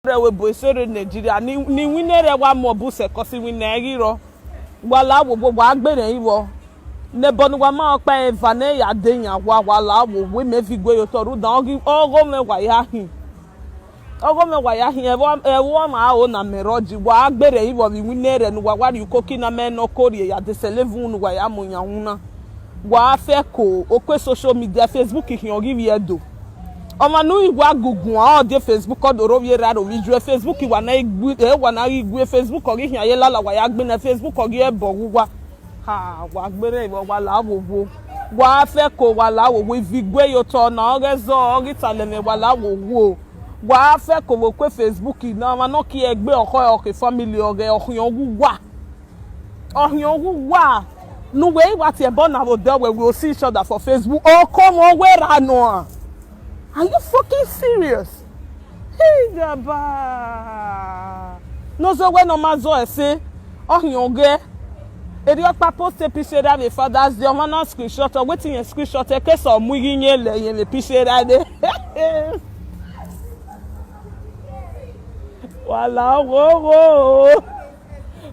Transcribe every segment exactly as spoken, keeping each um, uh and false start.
rẹ wẹ bu eso rre Nigeria, ni, ni iwinna rẹ wa mu ọbusẹ, cos iwinna ẹre ghi rrọọ. Wa la wo, wo, wa gbe rẹn ivbọ. Ne ẹbọ ne uwa ma ọkpa eva ne ya de yan wa, wa la wo, wo imẹ viọ gue ye otọ, rhunmwuda ọghe, ọghe mwẹ wa ya hin. Ọghe mwẹ wa ya hin, ẹvbo, ẹvbo ọmwa aro na mẹ rrọọ ji, wa gbe rẹn ivbọ vbe iwinna rẹ ne uwa wa rhie ukoki na mẹ ne ọ ko rhie ya de sẹlẹ evun ne uwa ya mu yan winna. Wa fẹko, okue social media, Facebook khian ọghe ivbi Ẹdo. Ọmwa ne u i wa guguan, ọ die Facebook, ọ do rre ovbi erha, rre ovbi ijuẹ, Facebook wa na ghi gue, e wa na ghi gue, Facebook ọghe khian ye lala, wa ya gbinna, Facebook ọghe ẹbọ ghe uwa. Ha, wa gbe rẹn ivbọ, wa la wo wo. Wa fẹko, wa la wo wo, iviọ gue ye otọ na, ọghe zọ, ọ ghi talẹ mwẹ, wa la wo wo. Wa fẹko vbe okue Facebook na, ọmwa ne ọ kie egbe ọkhọ, ọ ke family, ọ ghe ọkhiọn ghe uwa. Ọhiọn ghe uwa, ne uwẹ i wa tie ẹbọ na vbe odẹ wẹ, we will see each other for Facebook. Ọkọ mwẹ, ọ wẹ ra nọ a? Are you fucking serious? Hey, Gaba. Ne ọ zẹ wẹ ne ọ ma zọ ẹse, ọhiọn ghẹ. Erriọ ọkpa post picture ra vbe Father's Day, ọmwa na screenshot, ọ wẹ te irẹn screenshot, ẹkẹsẹ ọ mu ighi iyẹn lẹ irẹn vbe picture ra dee. Wa la wo wo.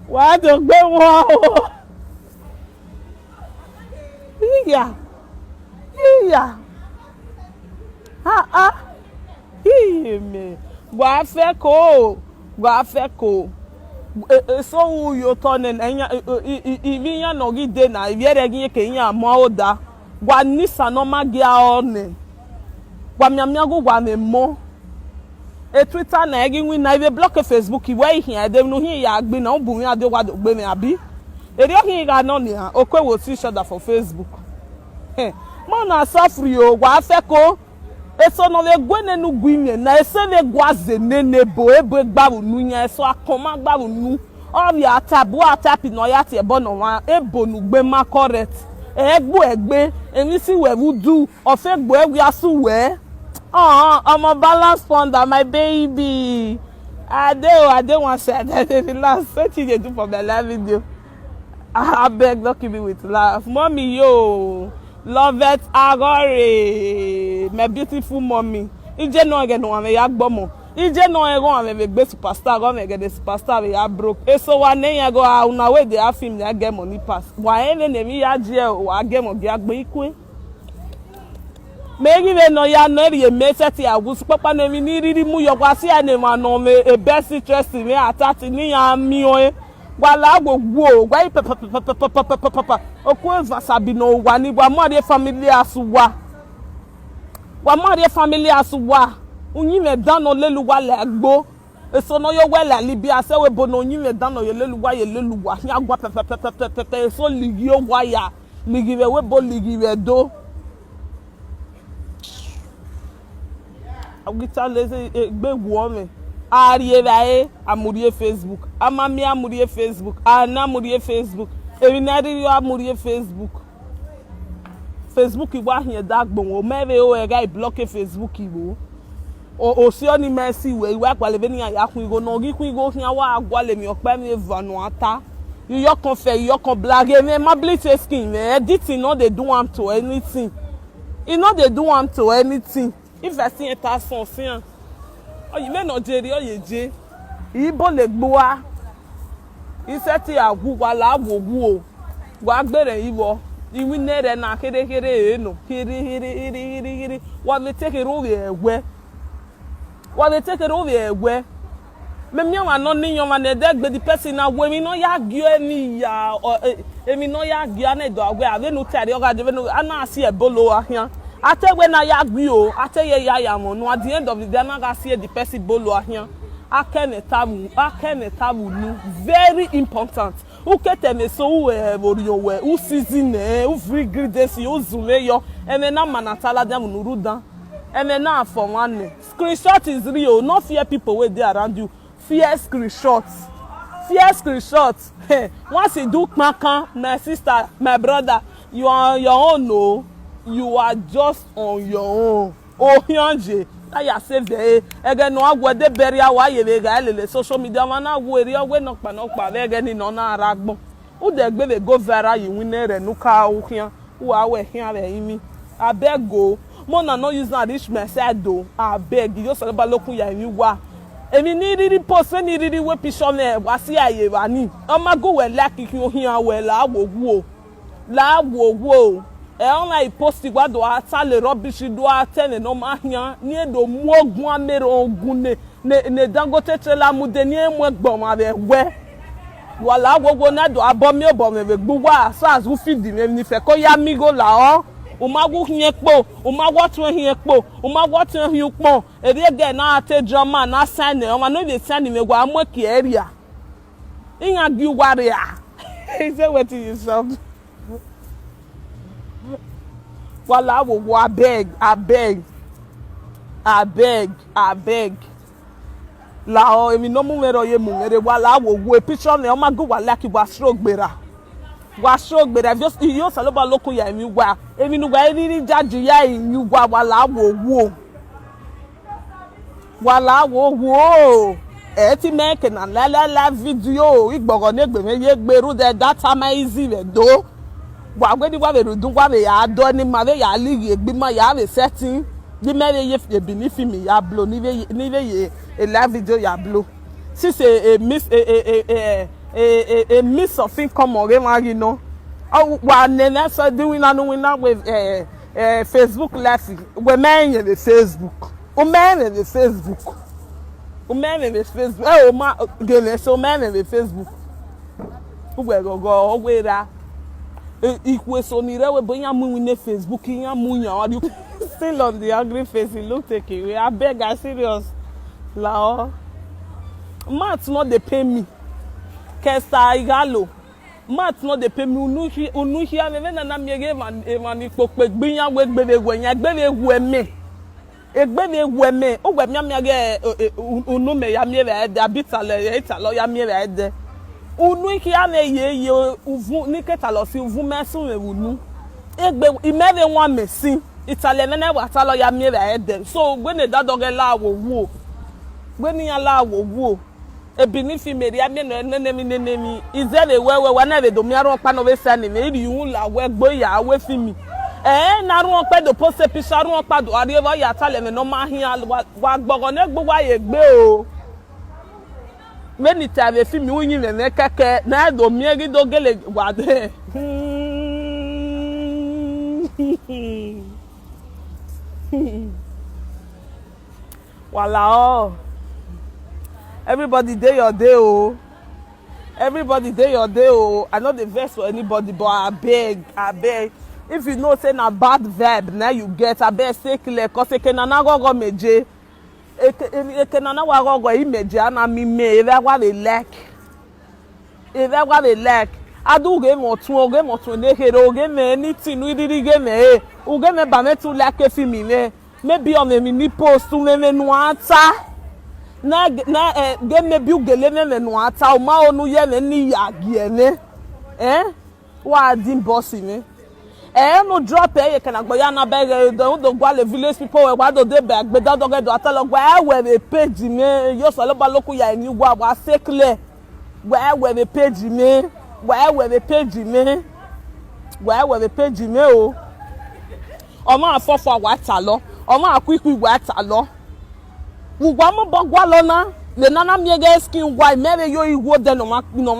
Wa do gbe wọn o. Iya. Iya. Ah, ah. Iye mẹ. Wa fẹko. Wa fẹko. E, eso ru ye otọ nẹ na, iyan, i, i, i, ivbi iyan ne ọ ghi de na, ivbi ẹrẹghi ke iyan mu aro da. Wa ne isan ne ọ ma gie aro nẹ. Wa mianmian ghe uwa mwẹ emọ. E Twitter na i ghi winna, i vbe block e Facebook, wẹ i khian ẹdẹ ne u hin ya gbe na, u bu mwẹ ade, wa do gbe mwẹ, abi? Erriọ ọ khin gha nọ nian, okue we will see each other for Facebook. Hẹ, ma na suffer o, wa fẹko. Eso ne ọ vbe gue nene ugu imẹ na, eso vbe gua ze nene ebo, ebo gba vbe unu iyan, eso akọn ma gba vbe unu. Ọ vbe a ta bu a ta pi ne ọ ya tie ẹbọ ne ọmwa, ebo ne ugbe ma correct. Ẹ gbe ẹgbe, emwi si wẹ vbe udu, ọ fe gbe ẹwi asu wẹ. Ọmọ balance ponder, my baby. I dey o, I dey one side, I dey relax. Wetin you dey do for my live video? Abeg, don't kill me with laugh. Mommy yo, Lovet Agore, my beautiful mommy. Ije nọ ẹghẹ ne ọmwa mwẹ ya gbe ọmọ. Ije nọ ẹghẹ ọmwa mwẹ vbe gbe superstar, ọmwa mwẹ ẹghẹ ne superstar vbe ya broke. Eso wa ne iran gho a, una wey dey have film, they get money pass. Wa rẹn vbene emwi ya die, wa gie ẹmwẹ gie agbọn ikue. Mẹ ghi vbe nọ ya nọ rhie mẹ sẹtin a wu sukpakpa ne emwi ne I rhirhi mu yọ, wa si ẹe ne emwa ne ọ mwẹ best interest mwẹ a ta ti ne iran miẹn ọnrẹn. Wa la wo wo, wa i pẹpẹpẹpẹpẹpẹpẹpẹpẹpẹ. Oku eva sabi ne uwa ni, wa mu rrie family house uwa. Wa mu rrie family house uwa. Uyinmwẹ dan ne ọ lele uwa la ẹgbo. Eso ne ọ ye owẹ la Libya, sẹ wẹ ebo ne uyinmwẹ dan ne ọ ye lele uwa, ye lele uwa khian gua pẹpẹpẹpẹpẹpẹ. Eso lighi owa ya, lighi vbe ẹvbo ebo, lighi vbe Ẹdo. Agitalẹ egbe wuọ mwẹ. A rrie evbare, a mu rrie Facebook. A ma miẹn, a mu rrie Facebook. A na, a mu rrie Facebook. Emwi ne a rhirhi, a mu rrie Facebook. Facebook wa khian da agbọn wẹ, ọ ma vbe ro ẹre gha block Facebook vbo. O, o si ọni ma si wẹ, I wa gualọ vbene iran ya khuan igho, ne ọ ghi khuan igho khian, wa gualọ emwi ọkpa emwi eva ne uwa ta. Iyọkọn fẹ, iyọkọn bla, ghe mwẹ ma bleach skin mwẹ, editing no dey do am to anything. E no dey do am to anything. If I see enter sun, see am. Ọ yi vbene ọ je rrie, ọ ye je. I bọlọ egbe ua. I sẹtin a wu, wa la wo wu o. Wa gbe rẹn ivbọ. Iwinna rẹ na kherhe kherhe ẹre nọ. Kherhe, kherhe, kherhe, kherhe, kherhe. Wa vbe te kherhe ovbi ẹwẹ. Wa vbe te kherhe ovbi ẹwẹ. Mẹ miẹn ọmwa ne ọ na iyan ọmwa ne ẹdẹ gbe the person na wẹ emwi ne ọ ya gie ẹre ni ya, ọ, e, emwi ne ọ ya gie a na do a wẹ, a vbene u ta rrie, ọ gha je vbene a na si ẹbolo a khian. A te wẹ ne a ya gbe o, a te ye ya ya mwẹ unu, at the end of the day, a na gha si the person bolo a khian. A kẹ mwẹ ta vbe, a kẹ mwẹ ta vbe unu. Very important. U ke ta ẹmwẹ eso, u, eh, vbe orhiọn wẹ, u season nẹ, u free ingredients, u zun vbe yọ. Ẹmwẹ na ma na ta ladian vbe unu rhunmwuda. Ẹmwẹ na fọ ọmwa nẹ. Screenshot is real. No fear people wey dey around you. Fear screenshot. Fear screenshot. Hey, once you do kpankan, my sister, my brother, you are on your own o. You are just on your own. Ohian ye, na ya save ẹre. Ẹghẹ ne ọ gha gu ẹdẹ bẹrriẹ, wa ye vbe gha lele social media, ọmwa na wu erriọ wẹ nọkpa nọkpa vbe ẹghẹ ni nọ na rre agbọn. Ude egbe vbe go viral ye iwinna rẹ ne u ka ru khian, u wa wẹ khian vbe ẹrinmwi. Abeg o, mẹ ọna no use na reach my side o. Abeg, I ye Osanobua la okun ya emwi uwa. Emwi ne I rhirhi post, vbene I rhirhi wẹ picture mwẹ, wa si a ye evba ni. Ọ ma gu wẹ like khian ohian, wẹ la wo wo. La wo wo. Ẹ ọmwa i post wa do a ta le rubbish, do a ta ẹmwẹ ne ọ ma khian, ne e do mu oguan ne erhunmwu gun ne, ne, ne Dangote trailer mu de, ne e mu ẹgbẹ ọmwa vbe ẹwẹ. Wa la wo wo, ne a do a bọ miẹn obọ mwẹ vbe egbe uwa, so as u feed mwẹ, emwi ne I fẹko ya miẹn igho la ọ. U ma gu khian kpo, u ma gu ọtuẹn khian kpo, u ma gu ọtuẹn khian ukpọn. Erriọ ẹgẹ ne a te drama ne a sign, ọmwa ne ọ vbe sign mwẹ, wa mu ẹki ẹre rria. Iran gie uwa rria. He say wetin you sub. Wa la wo wo, abeg, abeg, abeg, abeg. La ọ, emwi ne ọ mu mwẹ rre, ọ ye mu mwẹ rre, wa la wo wo, picture ne ọ ma gu wa like, wa sro gberra. Wa sro gberra, if you, you Osanobua look ya emwi uwa, emwi ne uwa rhirhi judge ya emwi uwa, wa la wo wo. Wa la wo wo. Ẹ ti mẹ ke na la la la video, igbọghọ ne egbe mwẹ ye gbe rhunmwuda that time easy vbe do. Wa wẹ ne wa vbe rhunmwuda, wa vbe ya dọ ne ima vbe ya lighi egbe ima ya vbe setting, ne imẹ vbe ye fi-, ebi ni film ya blo, ni vbe ye, ni vbe ye e live video ya blo. Since a, a miss, a, a, a, a, a, a miss of income ọghe emwa ghi nọ. Ọ, wa nene so di winna nu winna wẹ, eh, eh, Facebook live, wẹ mẹ rẹn vbe Facebook. U mẹ rẹn vbe Facebook. U mẹ rẹn vbe Facebook. Ẹ o ma ghe mwẹ so, u mẹ rẹn vbe Facebook. Uwẹ ghọghọ, ọ wẹ ra. E, ikhuo eso ni rre wẹ, but iran mu iwinna Facebook, iran mu yan. Still on the angry face, he look take away. Abeg, I serious. La ọ. Mouth no dey pain me. Kesta Ighalo. Mouth no dey pain me, unu khi-, unu khia mwẹ, vbene a na miẹn ghe emwa, emwa ni kpokpo egbe iran wẹ egbe vbe wẹ yan, egbe vbe wẹ mẹ. Egbe vbe wẹ mẹ, uwẹ mianmian ghe, e, e, u-, unu mẹ ya miẹn vbe ẹdẹ, abi italọ, italọ ya miẹn vbe ẹdẹ. Unu i khia mwẹ ye, ye uvun, ne I ke talọ si uvun mẹ sun mwẹ vbe unu. Egbe, imẹ vbe wan mẹ sin, italọ mwẹ na wa talọ ya miẹn vbe ẹdẹ. So, wẹ ne da dọghe la wo wo. Wẹ ne iran la wo wo. Ebi ni fi mẹ rhia miẹn nọ, nene emwi, nene emwi. I zẹ vbe wẹ, wẹ, wa na vbe do miẹn arhuẹn ọkpa ne ọ vbe sẹ ne imẹ, I rhie uhunmwu la wẹ gbe ya wẹ fi mi. Ẹ, ne arhuẹn ọkpa do post picture, arhuẹn ọkpa do a rrie vbe ọ ya talẹ mwẹ ne ọ ma khian, wa, wa gbọghọ ne egbe uwa ye gbe o. Vbene I ta vbe fi mi uyinmwẹ mwẹ kẹkẹ, ne a do miẹn ghi do gele wa dẹ. Wa la ọ. Everybody dey your day o. Everybody dey your day o. I no dey vex for anybody, but abeg, abeg, if you know say na bad vibe na you get, abeg stay clear, cause eke na na ghọghọ mẹ je. Eke, eke na na wa ghọghọ imẹ je, a na miẹn imẹ, evba wa vbe like. Evba wa vbe like. A do ghe mwẹ ọtuẹn, u ghe mwẹ ọtuẹn ne kherhe, u ghe mwẹ anything ne u rhirhi ghe mwẹ re, u ghe mwẹ ba mwẹ tu like film mwẹ. Maybe ọ mwẹ emwi ni post, u mwẹ ẹmwẹ ne u a ta. Na, na, eh, ghe maybe u gele mwẹ ẹmwẹ ne u a ta, u ma ho ne u ye ẹmwẹ ne I ya gie mwẹ. Eh? Wa din boss mwẹ. Eh, no drop ẹre ye kẹnẹ agbọn ya na bẹghe, do, do gualọ village people wẹ wa do deba egbe da dọghe do a talọ wẹ, ẹ wẹ vbe page mwẹ, yo Osanobua look ya emwi uwa, wa stay clear. Wẹ ẹ wẹ vbe page mwẹ, wẹ ẹ wẹ vbe page mwẹ, wẹ ẹ wẹ vbe page mwẹ o. Ọmwa fọfua wa talọ, ọmwa kuikui wa talọ. Vbe uwa mobọ gualọ na, vbe ne a na miẹn ghe skin uwa, imẹ vbe yo igho dẹ ne ọ ma, ne ọ